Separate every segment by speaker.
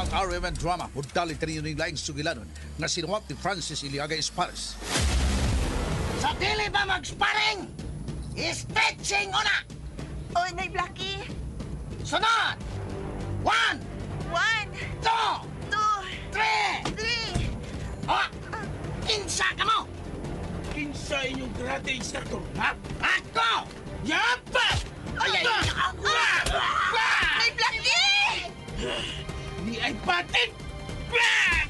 Speaker 1: Ang RMN Drama mudali kaninyo ning laing sugilanon nga sinuwat ni Francis Iliaga Espares.
Speaker 2: Sa dili ba mag-sparring? Stretching una!
Speaker 3: Oy, Nay Blackie.
Speaker 2: Sunod! One,
Speaker 3: 1,
Speaker 2: two,
Speaker 3: 2,
Speaker 2: three!
Speaker 3: 3.
Speaker 2: Oh! Kinsa ka mo?
Speaker 4: Kinsa inyong karate instructor, ha?
Speaker 2: Ako!
Speaker 4: Yapa!
Speaker 2: Ay, ay, ay!
Speaker 3: Nay Blackie!
Speaker 4: Ni ay patit!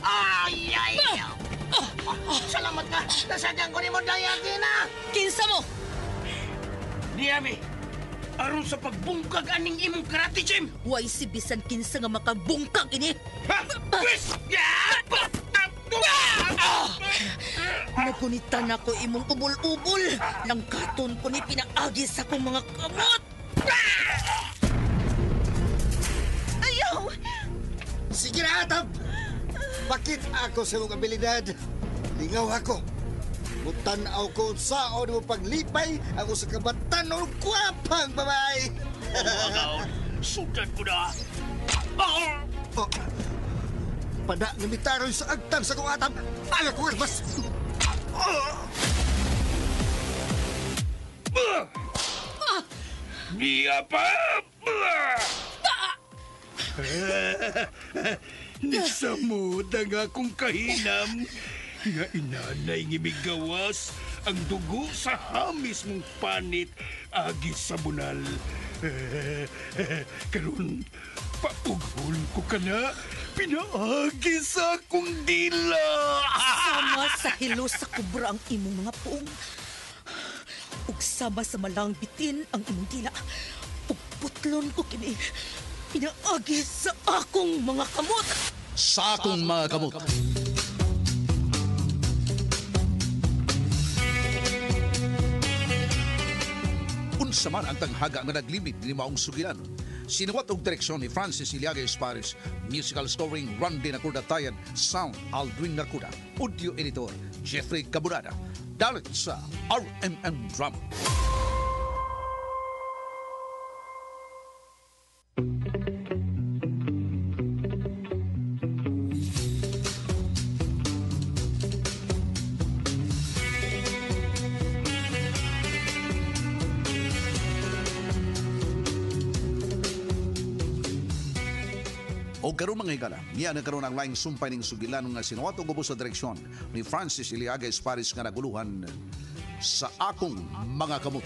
Speaker 2: Ay, ay! Salamat ka! Nasadyan ko ni mo Dayagina!
Speaker 5: Kinsa mo?
Speaker 4: Niyami, aron sa pagbungkag aning imong karate gym!
Speaker 5: Way si bisan kinsa nga makabungkag ini.
Speaker 4: Ha? Pwes! Yapa!
Speaker 5: Nagunitan ako imong ubol-ubol. Langkaton ko ni pinaagi sa akong mga kamot.
Speaker 3: Ayaw!
Speaker 6: Sige na, Atab! Bakit ako sa imong abilidad? Lingaw ako. Mutanaw ko saon mo paglipay ang usa ka batanon gwapang babae.
Speaker 4: Sudan ko na!
Speaker 6: Oh, pada nga mitaroy sa agtang sa kong atab. Aga ko mas.
Speaker 4: Niya pa! Nisamod ang akong kahinam nga inanay nga migawas ang dugo sa hamis mong panit agi sa bunal. Karon paughol ko ka na, pinaagi sa akong dila.
Speaker 5: Sama sa hilo sa kubra ang imong mga puong. Ug sama sa malang bitin ang imong dila. Ug putlon ko kini. Pinaagi sa akong mga kamot.
Speaker 1: Sa akong mga kamot. Unsa man ang tanghaga nga naglimit ni maong sugilanon. Sinuwat og direksyon ni Francis Iliaga Espares, musical scoring Randy Nakuda Tayan, sound Aldrin Nakuda, audio editor Jeffrey Cabunada. Dalit sa RMN Drama. O karon mga higala, niya na karon ang laing sumpay ning sugilanon nga sinuwat og ubos sa direksyon ni Francis Iliaga Espares nga naguluhan sa akong mga kamot.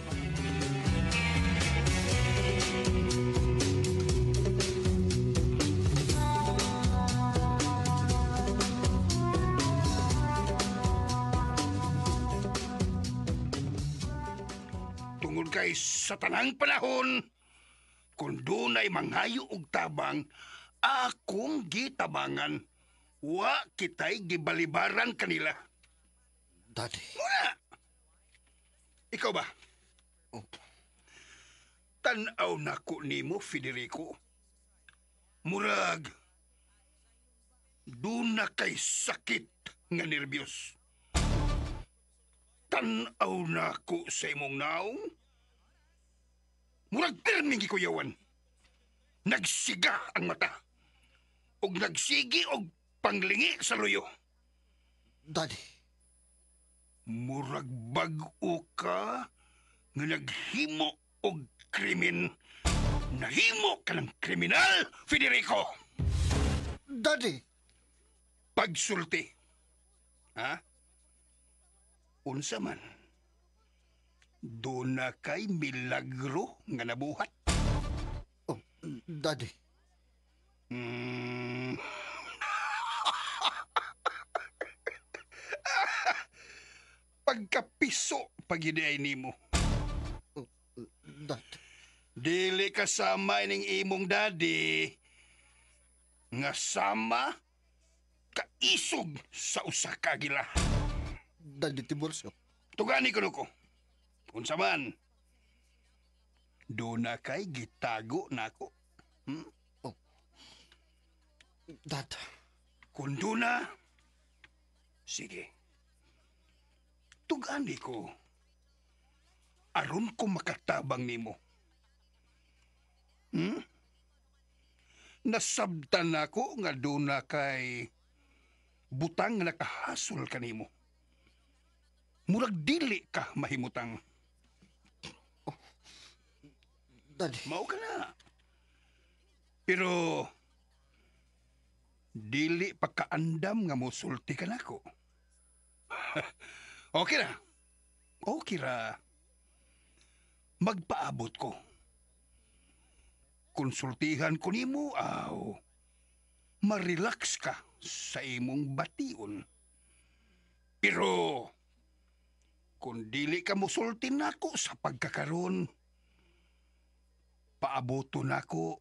Speaker 4: Tungod kay sa tanang panahon, kung dunay manghayo og tabang, akong gitabangan. Wa kita'y gibalibaran kanila.
Speaker 6: Daddy.
Speaker 4: Muna! Ikaw ba?
Speaker 6: Oh.
Speaker 4: Tan-aw nako nimo, Federico. Murag, doon na kay sakit nga nervyos. Tan-aw nako sa imong naong. Murag pirming gikuyawan. Nagsiga ang mata. Og nagsigi og panglingi sa luyo.
Speaker 6: Daddy.
Speaker 4: Murag bag-o ka nga naghimo og krimen. Nahimo ka ng kriminal, Federico!
Speaker 6: Daddy.
Speaker 4: Pagsulti. Ha? Unsa man? Doon na kay milagro nga nabuhat.
Speaker 6: Oh, Daddy.
Speaker 4: Pagkapiso pagidiay nimo.
Speaker 6: Oh, Dad.
Speaker 4: Dili kasama ining imong daddy nga sama kaisog sa usa ka agila.
Speaker 6: Daddy Tiburcio.
Speaker 4: Tugani kuno ko. Unsa man? Doon na kay gitago nako.
Speaker 6: Oh. Dad.
Speaker 4: Kung doon na, sige. Tugani ko. Aron ko makatabang nimo. Nasabtan ako nga doon na kay butang nga nakahasol kanimo. Murag dili ka mahimutang.
Speaker 6: Oh, Daddy.
Speaker 4: Mao ka na. Pero dili pa kaandam nga mosulti ka nako. Okay ra. Okay ra. Magpaabot ko. Konsultihan ko nimo aw ma-relax ka sa imong bation. Pero kung dili ka mosulti nako sa pagkakaron, paaboto nako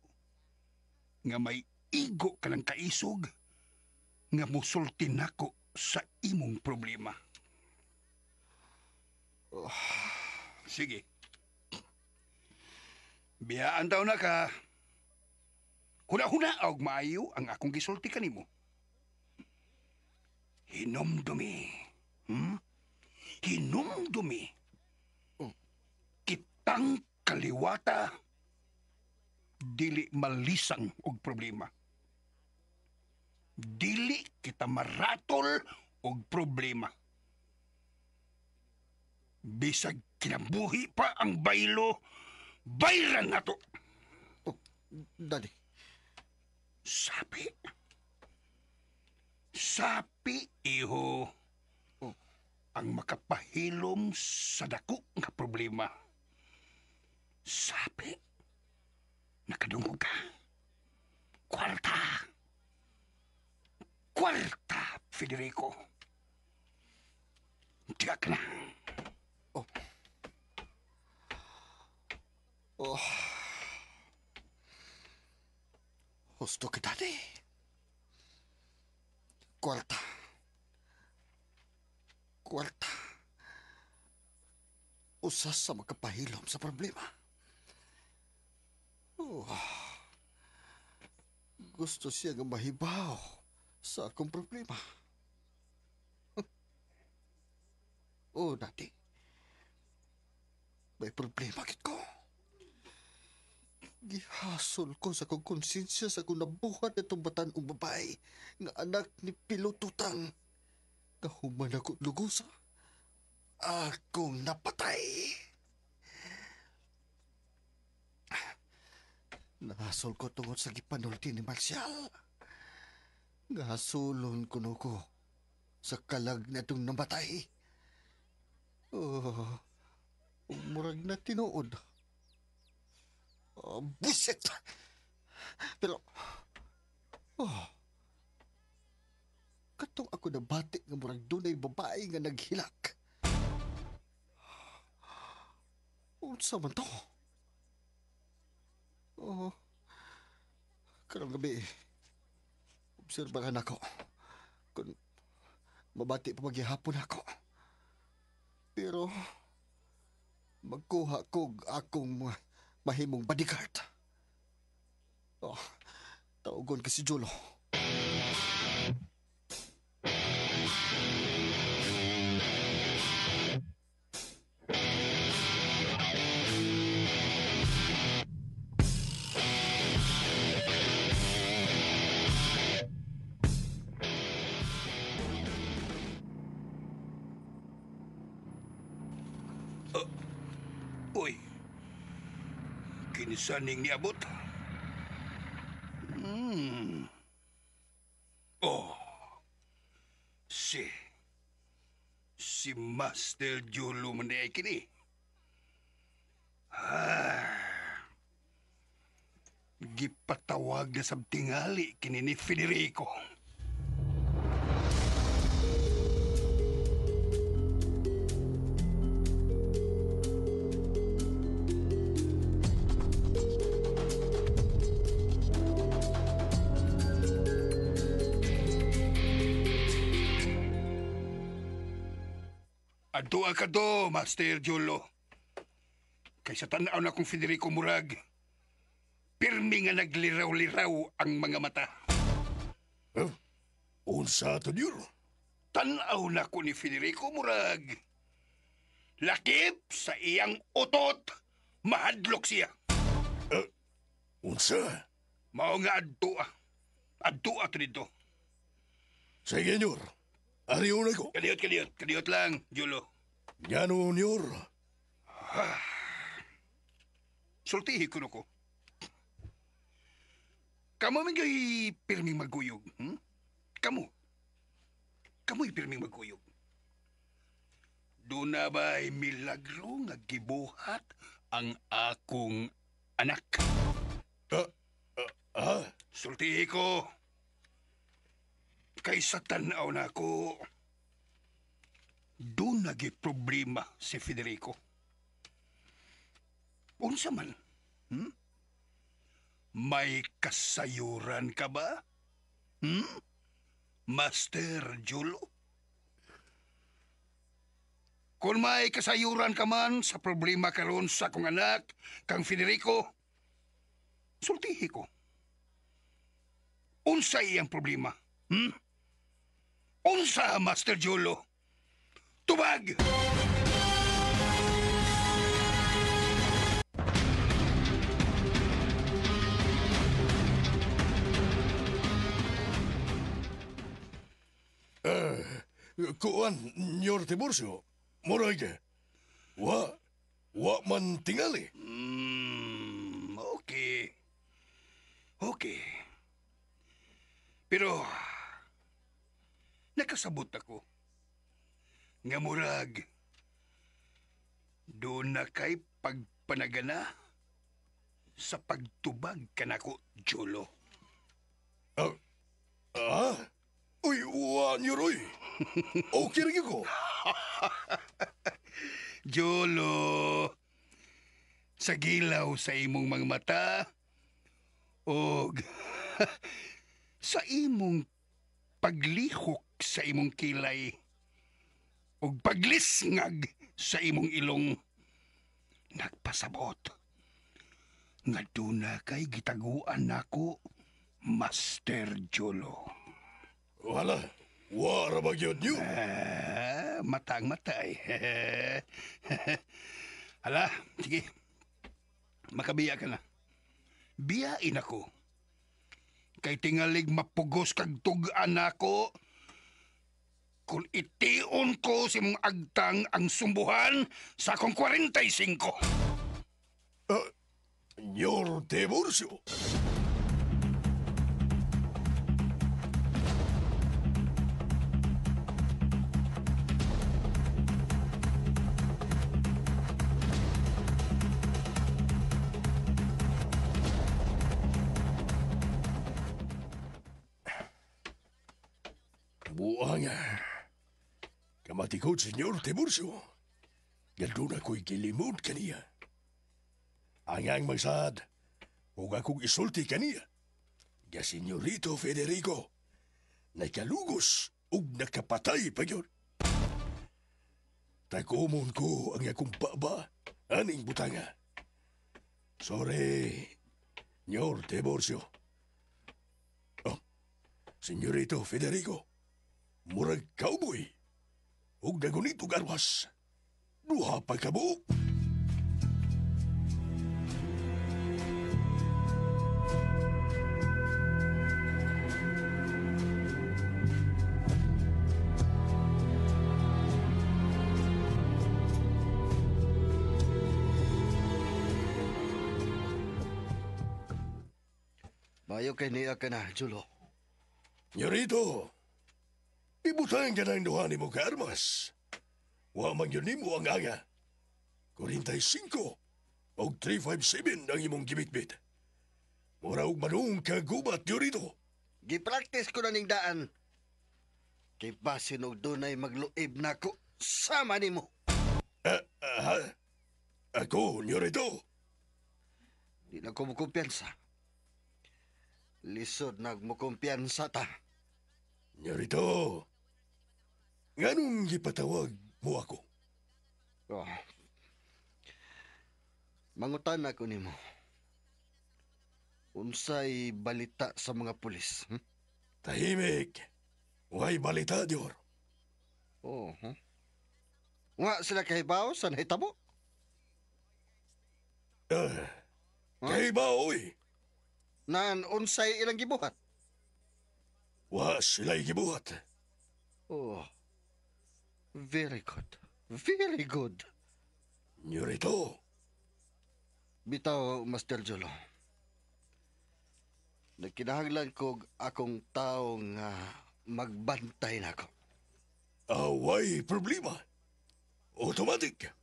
Speaker 4: nga may igo ka ng kaisog nga mosulti nako sa imong problema. Oh. Sige. Biyaan daw na ka. Huna-huna og maayo ang akong gisulti kanimo. Hinumdumi. Hinumdumi. Kitang kaliwata dili malisang og problema. Dili kita maratol og problema. Bisag kinabuhi pa ang baylo, bayran nato.
Speaker 6: Oh, Daddy.
Speaker 4: Sapi. Sapi, iho.
Speaker 6: Oh.
Speaker 4: Ang makapahilom sa dako nga problema. Sapi. Nakadungog ka. Kwarta. Kwarta, Federico. Tiyak na.
Speaker 6: Oh. Oh. Husto ka, Daddy. Kwarta. Kwarta. Usas sa makapahilom sa problema. Oh. Gusto siya nga mahibaw sa akong problema. Oh, Daddy. May problema kit ko. Gihasol ko sa akong konsensya sa akong nabuhat itong batan-ong babae nga anak ni Pilotutang. Kahuman ako lugusa. Akong napatay. Nahasol ko tungod sa gipanulti ni Marcial. Nahasulon ko no ko sa kalag na itong namatay. Oh, murag na tinuod. Oh, buset! Pero, oh, katong ako nabati nga murag dunay babae nga naghilak. Unsa man to? Oh, karong gabi, obserbahan ako. Kung mabati pa maghihapon ako. Pero, magkuha kog akong mahimong bodyguard. Oh, tawagon ka si Julo.
Speaker 4: Uy, kinsa ning niabot? Oh, si Master Julo man di ay kini. Ah, gipatawag na sa tingali kini ni Federico. Adtoa ka do, Master Julo. Kaysa tan-aw na kong Federico Murag, pirmi nga nagliraw-liraw ang mga mata.
Speaker 7: Huh? Unsa to niyo?
Speaker 4: Tan-aw na ko ni Federico Murag. Lakip sa iyang utot, mahadlok siya.
Speaker 7: Unsa?
Speaker 4: Mao nga adto ah. Adto ah dito.
Speaker 7: Sige, Nyor. Ariyo na ko.
Speaker 4: Kadiyot, kadiyot. Kadiyot lang, Julo.
Speaker 7: Ngano, Nyor?
Speaker 4: Sultihi ko na ko. Kamo man kay pirming maguyog. Hmm? Kamo. Kamo'y pirming maguyog. Doon na ba'y milagro nga gibuhat ang akong anak? Sultihi ko. Kaysa tanaw na ako, doon nagi problema si Federico. Unsa man? Hmm? May kasayuran ka ba? Hmm? Master Julo? Kung may kasayuran ka man sa problema karon sa akong anak, kang Federico, sultihi ko. Unsa iyang problema? Hmm? Unsa, Master Julo? Tubag!
Speaker 7: Kuan, Nyor Tiburcio. Murag, wa man tingali.
Speaker 4: Okay. Okay. Pero, nakasabot ako. Nga murag, doon na kay pagpanagana sa pagtubag kanako, Jolo.
Speaker 7: Uy, wa, Nyor, uy. Okay rin ko.
Speaker 4: Jolo, sa gilaw sa imong mga mata, og sa imong paglihok sa imong kilay, og paglisngag sa imong ilong, nagpasabot nga duna kay gitaguan nako, Master Jolo.
Speaker 7: Wala, wala ba yun niyo?
Speaker 4: Matang matay. Hala, sige. Makabiya ka na. Biyain ako. Kay tingalig mapugos kag tug-an nako. Kung tion ko si mong agtang ang sumbuhan sa akong 45.
Speaker 7: Nyor Tiburcio. Buang. Kamatikod, Senyor Tiburcio. Gaduna ko'y gilimod kaniya. Angang magsad, ug akong isulti kaniya. Ga Senyorito Federico, nakalugos ug nakapatay pa yun. Takumon ko ang akong baba, aning butanga. Sorry, Senyor Tiburcio. Oh, Senyorito Federico, murag cowboy. Ug nagunit og arwas. Duha pa kabuok.
Speaker 6: Mayo kay niya ka na, Julo.
Speaker 7: Nyorito, ibutang ka ng duha ni mo ka armas. Wa man yun nimo ang aga. 45 og 357 ang imong gibitbit. Mura og manung kagubat, Nyorito.
Speaker 6: Gipraktis ko na ning daan. Kay basin og dunay magluib nako sama nimo.
Speaker 7: Ako, Nyorito.
Speaker 6: Di na ko mukumpiyansa. Lisod nagmukumpiyansa ta.
Speaker 7: Nyorito, nganong gipatawag mo ako?
Speaker 6: Oh. Mangutan ako nimo. Unsay balita sa mga pulis? Hmm?
Speaker 7: Tahimik. Way balita, Dior.
Speaker 6: Oh, huh? Wa sila kahibaw sa nahitabo?
Speaker 7: Kahibaw, oy.
Speaker 6: Naan unsay ilang gibuhat?
Speaker 7: Wa sila'y gibuhat.
Speaker 6: Oh. Very good. Very good.
Speaker 7: Nyorito,
Speaker 6: Bitaw, Master Jolo. Nagkinahanglan kog akong tao nga magbantay nako.
Speaker 7: Away problema. Automatic.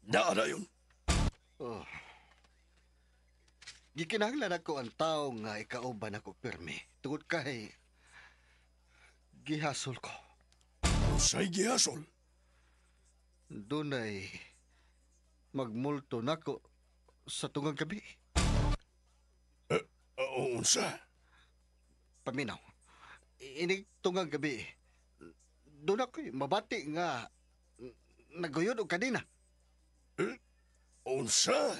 Speaker 7: Naa na yun.
Speaker 6: Oh. Gikinahanglan ako ang tao nga ikauban ako pirmi. Tungod kay gihasol ko.
Speaker 7: Unsay gihasol?
Speaker 6: Dunay magmulto nako sa tungang gabi.
Speaker 7: Unsa?
Speaker 6: Paminaw. Inig tungang gabi. Doon ako'y mabati nga naguyod og kadina.
Speaker 7: Unsa?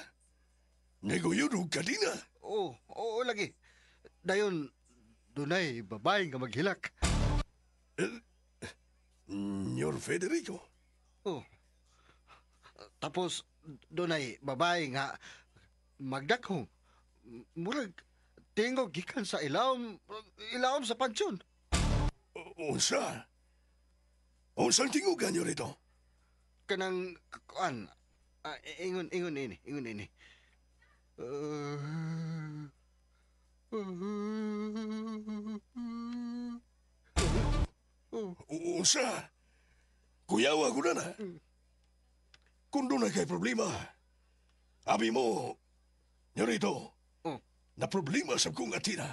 Speaker 7: Naguyod og kadina?
Speaker 6: Oo, oo lagi. Dayon, dunay babae nga maghilak.
Speaker 7: Nyor Federico?
Speaker 6: Oh. Tapos, dunay babae nga magdakhong. Murag, tingog gikan sa ilawom, ilawom sa pansyon.
Speaker 7: Unsa? Unsang tingugan, Nyorito?
Speaker 6: Kanang, kuan, ingon, ingon ini, ingon ini.
Speaker 7: Unsa? Kuyawa ko na na. Kung doon na kay problema, abi mo, Nyorito,
Speaker 6: Oh.
Speaker 7: na problema sa kong atina.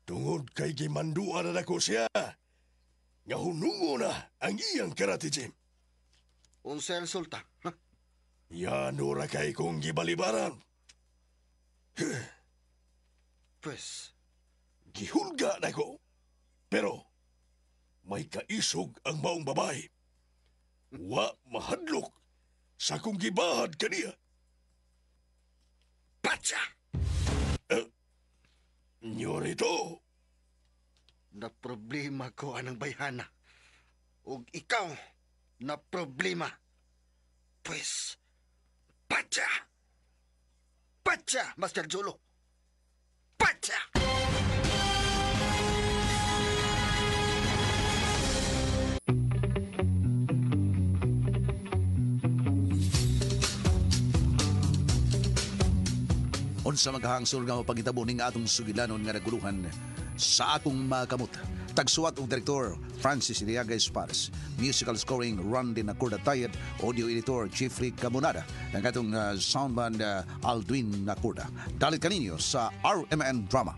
Speaker 7: Tungod kay gimanduan na nako siya, nga hunungo na ang iyang karate gym.
Speaker 6: Unsa resulta? Ha?
Speaker 7: Yan ora kay kong gibalibaran.
Speaker 6: Pues,
Speaker 7: Gihulga na ko. Pero, may kaisog ang maong babae. Wa mahadlok sa kong gibahad kaniya.
Speaker 6: Patsa!
Speaker 7: Nyorito,
Speaker 6: Na problema ko anang bayhana. Ug ikaw, na problema. Pues, patsa! Patsa, Master Jolo! Patsa!
Speaker 1: Unsa maghangsol nga mapangitabo ning atong sugilanon nga naguluhan sa akong makamot. Tagsuwat og direktor Francis Iliaga Espares. Musical scoring Randy Nacorda Tayed, audio editor Jeffrey Camonada, ang atong soundman Aldwin Nacorda. Dalit kaninyo sa RMN Drama.